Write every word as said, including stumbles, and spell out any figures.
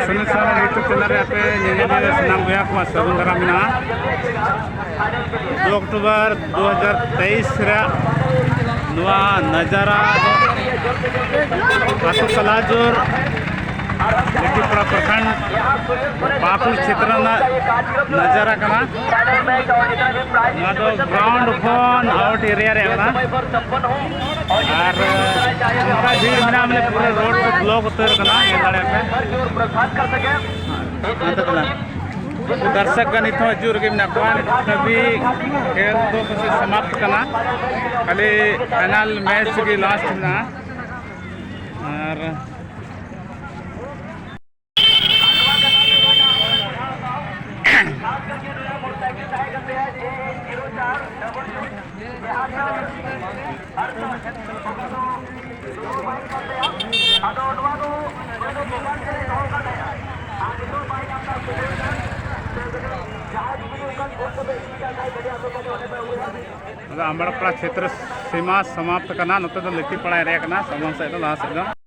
Sunil Soren YouTube channel ᱨᱮ ᱟᱯᱮ ᱧᱮᱧᱮᱞᱤᱭᱟᱹ ᱥᱟᱱᱟᱢ ᱵᱚᱭᱦᱟ ᱠᱚᱣᱟᱜ ᱥᱟᱹᱜᱩᱱ ᱫᱟᱨᱟᱢ ᱢᱮᱱᱟᱜᱼᱟ᱾ ᱫᱩ ᱚᱠᱴᱳᱵᱚᱨ ᱫᱩ ᱦᱟᱡᱟᱨ ᱛᱮᱭᱤᱥ ᱨᱮᱭᱟᱜ ᱱᱚᱣᱟ ᱱᱟᱡᱟᱨᱟ ᱟᱹᱛᱩ ᱠᱟᱞᱟᱡᱳᱨ ᱞᱤᱴᱤᱯᱟᱲᱟ ᱯᱨᱚᱠᱷᱚᱸᱰ ᱯᱟᱠᱩᱲ ᱪᱷᱮᱛᱨᱚ ᱨᱮᱱᱟᱜ ᱱᱟᱡᱟᱨᱟ ᱠᱟᱱᱟ᱾ ᱱᱚᱣᱟ ᱫᱚ ground ᱠᱷᱚᱱ out area ᱨᱮ ᱠᱟᱱᱟ᱾ ᱟᱨ ᱚᱱᱠᱟ ᱵᱷᱤᱲ ᱢᱮᱱᱟᱜᱼᱟ, ᱢᱟᱱᱮ ᱯᱩᱨᱟᱹ road ᱠᱚ block ᱩᱛᱟᱹᱨ ᱠᱟᱱᱟ, ᱧᱮᱞ ᱫᱟᱲᱮᱭᱟᱜ ᱯᱮ᱾ ᱚᱱᱛᱮ ᱠᱟᱱᱟ᱾ ᱫᱚᱨᱥᱚᱠ ᱜᱟᱱ ᱱᱤᱛ ᱦᱚᱸ ᱦᱤᱡᱩᱜ ᱨᱮᱜᱮ ᱢᱮᱱᱟᱜ ᱠᱚᱣᱟ᱾ ᱱᱤᱛ ᱫᱷᱟᱹᱵᱤᱡ ᱠᱷᱮᱞ ᱫᱚ ᱯᱟᱥᱮᱡ ᱥᱚᱢᱟᱯᱛ ᱠᱟᱱᱟ, ᱠᱷᱟᱹᱞᱤ final match ᱜᱮ last ᱢᱮᱱᱟᱜᱼᱟ᱾ ᱟᱨ ᱟᱫᱚ ᱟᱢᱵᱟᱲᱟᱯᱟᱲᱟ ᱪᱷᱮᱛᱨᱚ ᱥᱤᱢᱟ ᱥᱚᱢᱟᱯᱛ ᱠᱟᱱᱟ᱾ ᱱᱚᱛᱮ ᱫᱚ ᱞᱤᱴᱤᱯᱟᱲᱟ area ᱠᱟᱱᱟ, ᱥᱟᱢᱟᱝ ᱥᱮᱫ ᱫᱚ, ᱞᱟᱦᱟ ᱥᱮᱫ ᱫᱚ᱾